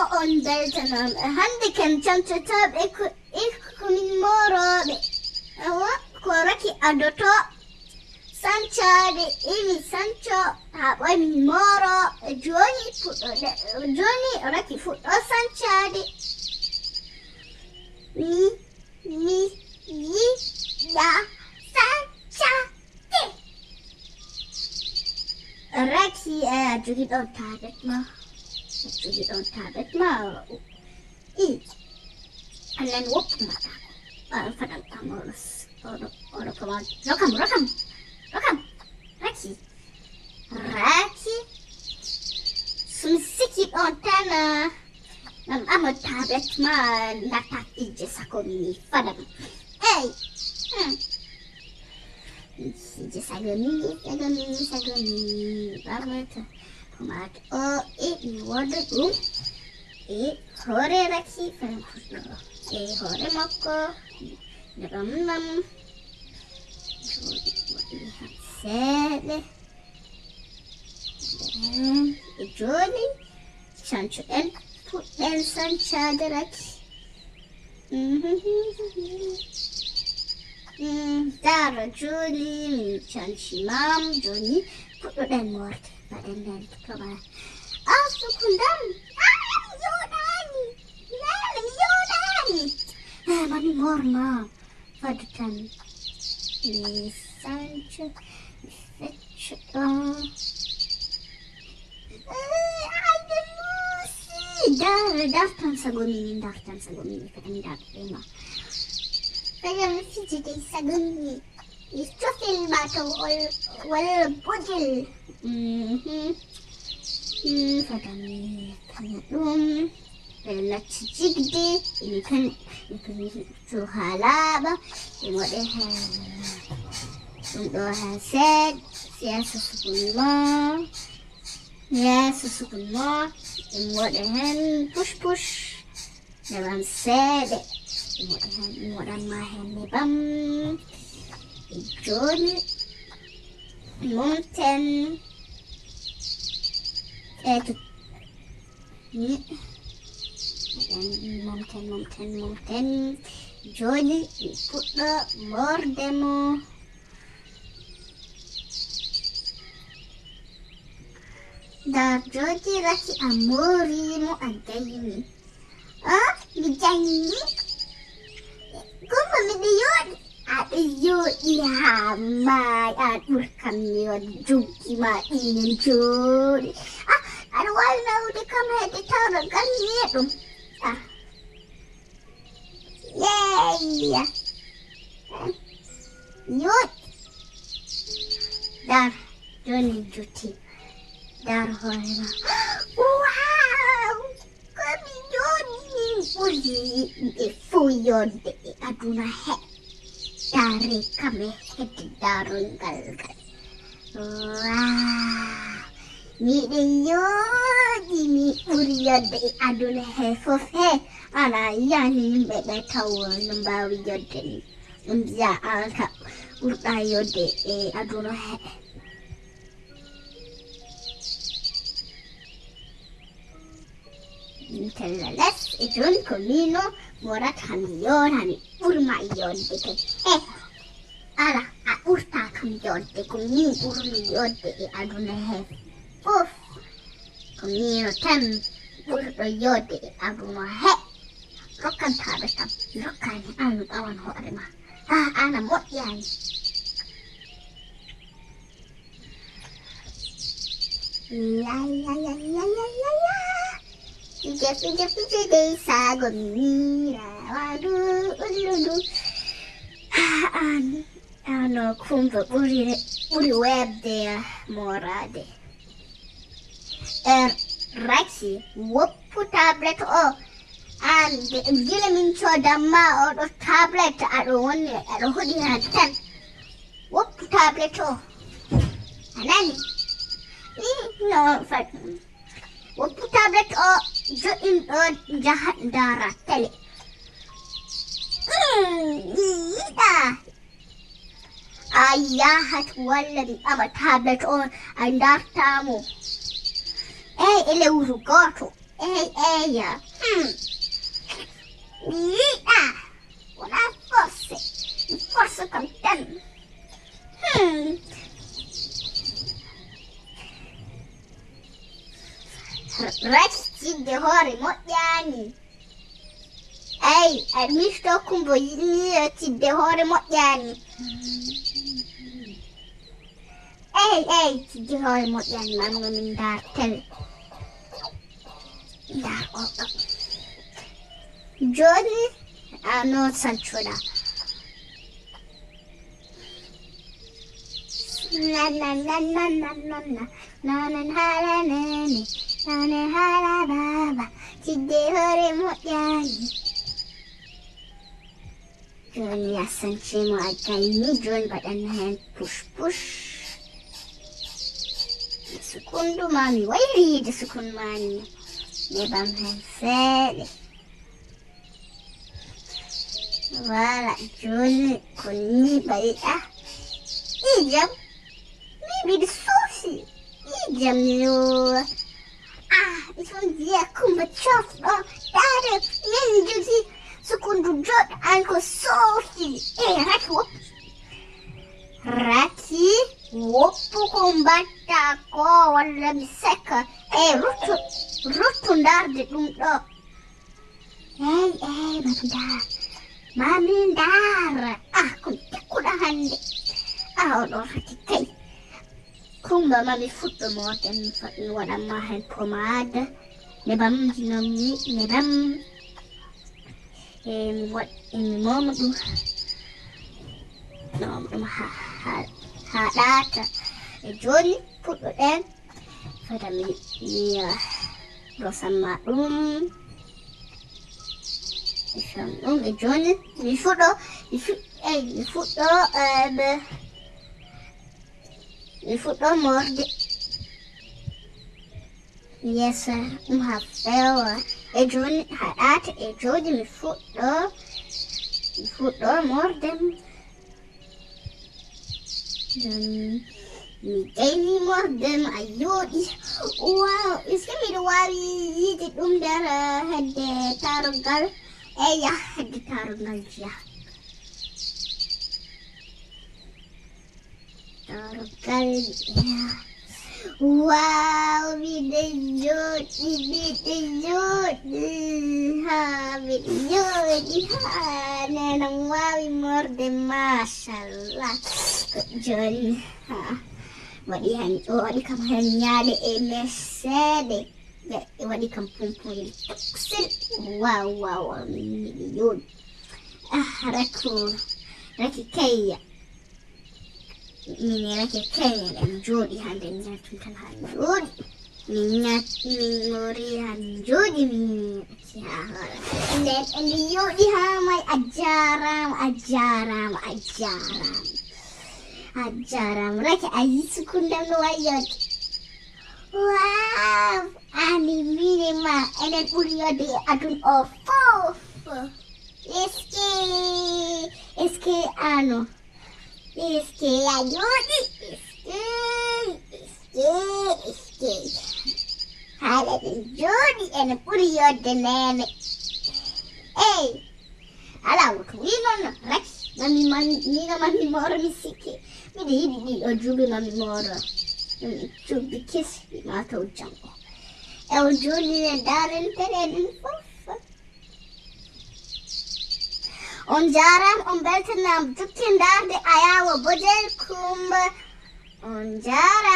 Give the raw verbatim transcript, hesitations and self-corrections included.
On beltanama. Hande kam cancotooɓe ko, e ko min moorooɓe. Awa, ko Raki adoto sancaade, emi sanco, haa ɓooy min mooro. Jooni fuɗɗo de, jooni Raki fuɗɗo sancaade. Mi, mi yiɗa sancaade. Raki, eh, a jogi ɗon tablet ma. A jogi ɗon tablet ma. I, anan woppu ma. Ah, faɗan kam oɗo, oɗo, oɗo kama. Rokam, rokam, rokam. Raki. Raki. Sum siki ɗon tan, ah, nam amo tablet ma, nata fijje sago mi faɗan. Ey. Hmm. Fijje sago mi, sago mi, sago mi. Ɓamata. Tomato o, e mi wooda ɗum e hoore Raki fen fuɗɗo e hoore makko. Nebam nam. Jooni waɗi han seeɗa. E jooni, cancoɗen, puɗɗen sancaade Raki. Mm, ndaara jooni, min canci mam, jooni puɗɗoɗen moorde, mbaɗen nden toma. Ah, sukundam! Ah, mi yooɗaani! Nana, mi yooɗaani! Eh, mami moor ma, fadu tan. Mi sanco, mi fecco ɗo. Eh, ayde Lucy! Dar, dar tan sago mini, dar tan sago mini, kadi mi dar ɓe ma. Kadi mi fiji dey sago mini. Mi cofel ma taw ol-, walla bojel. Mhm. Mm, fada mi kanya ɗum. Ɓe lacci jigde, ini kan, ini kan to haa laaɓa, e moɗe heen. Ɗum ɗo heen seed, yeeso sukun mo, yeeso sukun mo, e moɗe heen push push, nebam seeɗe, e moɗe heen, e moɗan ma heen nebam. E jooni, momten, e to Ni. Momten, momten, momten. Jooni mi fuɗɗo moorde mo. Ndaa, jooni Raki a moori mo, a gayni. Ah, mi janni. Kumba miɗo yooɗi. Aɗa yooɗi haa maay, a ɓurkan mi waɗi joggi ma ɗiine jooɗi. Ah, aɗa waawi nawde kam hedde tawɗo ganni ɗum. Ah. Yeeya. Yooɗi. Dar, jooni juti. Dar hoore ma. Wow! Ko mi jooɗi min ɓuri yiɗude fuu yonde e aduna he. Daare kam e hedde daarol ngal ngal. Waaw! Miɗen yooɗi mi ɓuri yonde e aduna he fof he. Ana yani yimɓe ɓe taw no mbaawi yonde ni. Ɗum mbiya aan ka ɓurɗa yonde e aduna he. Tella les e jooni ko miino moorata mi yoona mi ɓurma yonde kay. Eh, ala a ɓurta kam yonde ko min ɓurmi yonde e aduna he fof. Ko miino tan ɓurɗo yonde e aduna he. Rokkan taaɓe kam, rokkani aan ɓawan hoore ma. Ah, aan a moƴƴaani. La, la, la, la, la, la, la. Fija, fija, fija dey saago mi miira. Waɗu ulludu. Ah, aan, aan o kumba ɓuri, ɓuri weeɓde mooraade. Er, Raki, woppu tablet o. Aan, de, gila min coodan ma oɗo tablet, aɗo woni, aɗo hoɗi han tan. Woppu tablet o. A nani? Ih, no, fa-, woppu tablet o, joɗin ɗo, jaha ndaara tele. Mm, mi yiɗa. A yahat walla mi ɓama tablet o, a ndarta mo. Eey, e lewru gooto. Ey, eya. Hmm. Mi yiɗa. Wona force. Mi force kam tan. Hmm. Raki cidde hoore moƴƴaani. Ey, a mifto kumbo yiɗni cidde hoore moƴƴaani. Ey, ey, cidde hoore moƴƴaani, manno min ndaar tele. Ndaar oɗo. Jooni, a no salcoɗa. Nanan, nanan, nanan, nanan, nanan haala nene, nanan haala baaba, cidde hoore moƴƴaani. Jooni a sancimo a gayni, jooni mbaɗan heen push push. Sukundu ma mi wayri yiide sukun ma ni. Neɓam heen seeɗa. Voilà, jooni ko ni mbaɗiɗa. Ijam. Min mbiɗi suusi. Ijam yo. Ah, il faut dire kumba cof ɗo. Dare, min jogi sukundu joɗ an ko soofi. E raki woppu. Raki woppu ko mbatta ko walla mi seka. E ruttu, ruttu ndarde ɗum ɗo. Ey, ey, mami ndaar. Mami ndaar. Ah, ko mi tekkuɗo hannde. Ah, oɗo fati kay. Kumba mami fuɗɗo mooten, mi fa-, mi waɗan ma heen pomaade. Nebam, no mi, nebam. E mi waɗ-, e mi mooma ɗum. Mooma ɗum ha, ha, ha ɗaata. E jooni puɗɗo ɗen. Fata mi, mi, ah, rosan ma ɗum. Mi fam ɗum e jooni. Mi fuɗɗo, mi fuɗ-, ey, mi fuɗɗo, eh, ɓe, mi fuɗɗo morde. Yes, ɗum ha fewa. E jooni, ha ɗaata e jooni mi fuɗɗo, mi fuɗɗo morde. Ɗum mi gayni mordem a yooɗi. Wow, est-ce que miɗo waawi yiide ɗum nder, eh, hedde tarogal? Eya, hedde tarogal jeya. Tarogal jeya. Wow, miɗo jooɗi, miɗo jooɗi, ha, miɗo jooɗi, ha, nena mi waawi morde, machallah. Ko jooni, ha, waɗi han, o waɗi kam han ñaaɗe e meseede. Ɓe waɗi kam pompoyel tokosel. Wow, wow, wow, min miɗo jooɗi. Ah, raki, raki kayya. Min rake kañum en jooɗi haa nder ñaatun tan haa min jooɗi. Min ñaat-, min moori haa min jooɗi, min raki haa hoore. Nden en jooɗi haa may a jaaraama, a jaaraama, a jaaraama. A jaaraama. Rake a yii sukundam no wayi yooɗi. Waaw! Ani mini ma enen ɓuri yooɗi e adun o fof. Est-ce que, est-ce que ano? Est-ce que a jooɗi? Est-ce que, est-ce que, est-ce que. Haala ɗen jooɗi ene ɓuri yodde neene. Ey, alaa woto wi noon rek. Mami, mami, mino mami mooro mi sikki. Miɗo yiɗi ɗi o juuɓe mami mooro. Ɗum juuɓe kesi ma taw janngo. E o jooni ne ndaaren peɗe ɗum fof. On jaaraama, on mbeltanaama. Jokki ndaarde Ayaawo Bojel Kummba. On jaaraama.